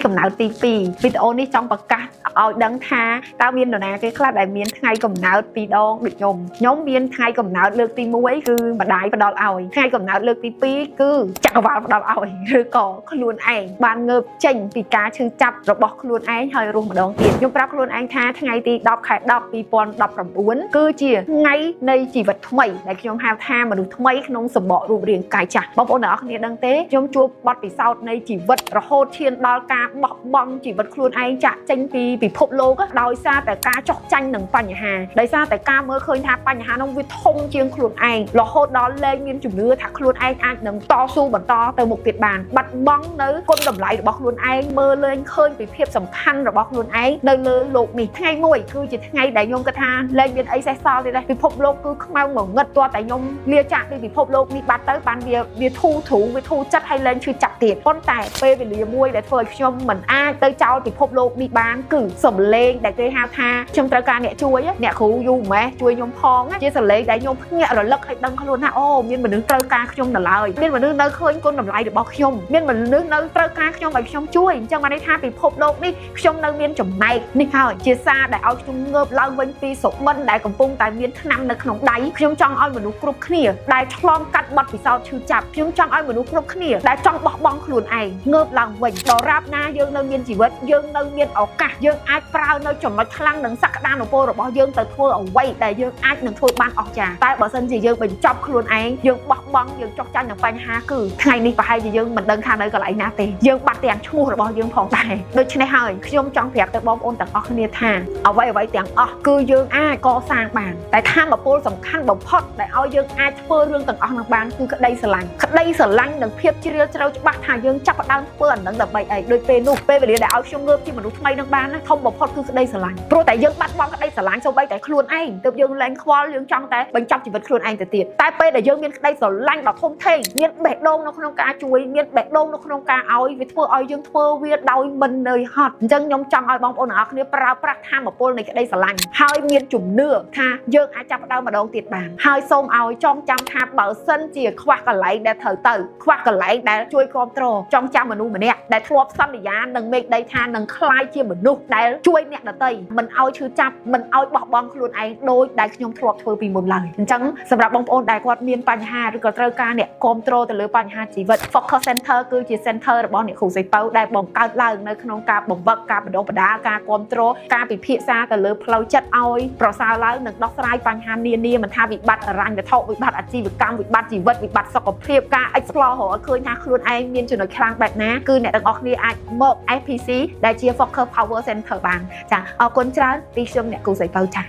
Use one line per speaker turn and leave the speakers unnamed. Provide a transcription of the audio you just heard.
កំណើតទី2វីដេអូនេះចង់ប្រកាសឲ្យដឹងថាតើមាននរណាគេខ្លះដែលមានថ្ងៃកំណើតពីរដងដូចខ្ញុំខ្ញុំមានថ្ងៃកំណើតលើកទី1គឺម្ដាយផ្ដល់ឲ្យថ្ងៃកំណើតលើកទី2គឺចក្រវាលផ្ដល់ឲ្យឬក៏ខ្លួនឯងបានងើបចេញពីការឈឺចាប់របស់ខ្លួនឯងហើយរស់ម្ដងទៀតខ្ញុំប្រាប់ខ្លួនឯងថាថ្ងៃទី10ខែ10 2019គឺជាថ្ងៃនៃជីវិតថ្មីដែលខ្ញុំហៅថាមនុស្សថ្មីក្នុងសម្បករូបរាងកាយចាស់បងប្អូនទាំងអស់គ្នាដឹងទេខ្ញុំជួបបទពិសោធន៍នៃជីវិតរហូតឈានដល់ការបោះបង់ជីវិតខ្លួនឯងចាក់ចេញពីពិភពលោកដោយសារតែការចោះចាញ់នឹងបញ្ហាដោយសារតែការមើលឃើញថាបញ្ហានោះវាធំជាងខ្លួនឯងរហូតដល់លែងមានជំនឿថាខ្លួនឯងអាចនឹងតស៊ូបន្តទៅមុខទៀតបានបាត់បង់នៅគុណតម្លៃរបស់ខ្លួនឯងមើលលែងឃើញពីភាពសំខាន់របស់ខ្លួនឯងនៅលើលោកនេះថ្ងៃមួយគឺជាថ្ងៃដែលខ្ញុំគិតថាលែងមានអីសេះសល់ទៀតទេពិភពលោកគឺខ្មៅងងឹតទាល់តែខ្ញុំលាចាកពីពិភពលោកនេះបាត់ទៅបានវាវាធូរទ្រូងវាធូរចិត្តហើយលែងឈឺចាប់ទៀតប៉ុន្តែពេលវេលាមួយដែលធ្វើឲ្យខ្ញុំមិនអាចទៅចោលពិភពលោកនេះបានគឺសំឡេងដែលគេហៅថាខ្ញុំត្រូវការអ្នកជួយអ្នកគ្រូយូរម៉េះជួយខ្ញុំផងជាសំឡេងដែលខ្ញុំភ្ញាក់រលឹកឲ្យដឹងខ្លួនថាអូមានមនុស្សត្រូវការខ្ញុំនៅឡើយមានមនុស្សនៅឃើញគុណតម្លៃរបស់ខ្ញុំមានមនុស្សនៅត្រូវការខ្ញុំឲ្យខ្ញុំជួយអញ្ចឹងបានន័យថាពិភពលោកនេះខ្ញុំនៅមានចំណែកនេះហើយជាសារដែលឲ្យខ្ញុំងើបឡើងវិញពីសុបិនដែលកំពុងតែមានថ្នាំនៅក្នុងដៃខ្ញុំចង់ឲ្យមនុស្សគ្រប់គ្នាដែលឆ្លងកាត់បទពិសោធន៍ឈឺចាប់ខ្ញុំចង់ឲ្យមនុស្សគ្រប់គ្នាដែលចង់បោះបង់ខ្លួនឯងងើបឡើងវិញដរាបណាយើងនៅមានជីវិតយើងនៅមានឱកាសយើងអាចប្រើនៅចំណុចខ្លាំងនិងសក្តានុពលរបស់យើងទៅធ្វើអ្វីដែលយើងអាចនឹងធ្វើបានអស្ចារ្យតែបើសិនជាយើងបញ្ចប់ខ្លួនឯងយើងបោះបង់យើងចុកចាញ់នឹងបញ្ហាគឺថ្ងៃនេះប្រហែលជាយើងមិនដឹងថានៅកន្លែងណាទេយើងបាត់ទាំងឈ្មោះរបស់យើងផងដែរដូច្នេះហើយខ្ញុំចង់ប្រាប់ទៅបងប្អូនទាំងអស់គ្នាថាអ្វីអ្វីទាំងអស់គឺយើងអាចកសាងបានតែធម៌ពលសំខាន់បំផុតដែលឲ្យយើងអាចធ្វើរឿងទាំងអស់នឹងបានគឺក្តីស្រឡាញ់ក្តីស្រឡាញ់និងភាពជ្រាលជ្រៅច្បាស់ថាយើងចាប់ផ្ដើមធ្វើអានឹងដើម្បីអីដូចពេលនោះពេលវេលាដែលឲ្យខ្ញុំងើបជាមនុស្សថ្មីនឹងបានណាធំបំផុតគឺក្តីស្រឡាញ់ព្រោះតែយើងបាត់បង់ក្តីស្រឡាញ់សូម្បីតែខ្លួនឯងទើបយើងលែងខ្វល់យើងចង់តែបញ្ចប់ជីវិតខ្លួនឯងទៅទៀតតែពេលដែលយើងមានក្តីស្រឡាញ់ដ៏ធំធេងមានបេះដូងនៅក្នុងការជួយមានបេះដូងនៅក្នុងការឲ្យវាធ្វើឲ្យយើងធ្វើវាដោយមិននឿយហត់អញ្ចឹងខ្ញុំចង់ឲ្យបងប្អូនទាំងអស់គ្នាប្រើប្រាស់ធម៌ពលនៃក្តីស្រឡាញ់ហើយមានជំនឿថាយើងអាចចាប់ផ្ដើមម្ដងទៀតបានហើយសូមឲ្យចងចាំថាបើសិនជាខ្វះកន្លែងដែលត្រូវទៅខ្វះកន្លែងដែលជួយគ្រប់គ្រងចងចាំមនុស្សម្នាក់ដែលធ្លាប់សន្យានឹងមេឃដីថានឹងក្លាយជាមនុស្សដែលជួយអ្នកដទៃមិនឲ្យឈឺចាប់មិនឲ្យបោះបង់ខ្លួនឯងដោយដែលខ្ញុំធ្លាប់ធ្វើពីមុនឡើយអញ្ចឹងសម្រាប់បងប្អូនដែលគាត់មានបញ្ហាឬក៏ត្រូវការអ្នកគ្រប់គ្រងទៅលើបញ្ហាជីវិត Focus Center គឺជា center របស់អ្នកគ្រូសីពៅដែលបង្កើតឡើងនៅក្នុងការបង្វឹកការបណ្ដុះបណ្ដាលការគ្រប់គ្រងការពិភាក្សាទៅលើផ្លូវចិត្តឲ្យប្រសើរឡើងនិងដោះស្រាយបញ្ហានានាមិនថាវិបត្តិហិរញ្ញវត្ថុវិបត្តិអាជីវកម្មវិបត្តិជីវិតវិបត្តិសុខភាពការ explore រកឲ្យឃើញថាខ្លួនឯងមានចំណុចខ្លាំងបែបណាគឺអ្នកទាំងអស់គ្នាអាចមក FPC ដែលជា Focus Power Center បានចាអរគុណច្រើនពីខ្ញុំអ្នកគ្រូសីពៅចា។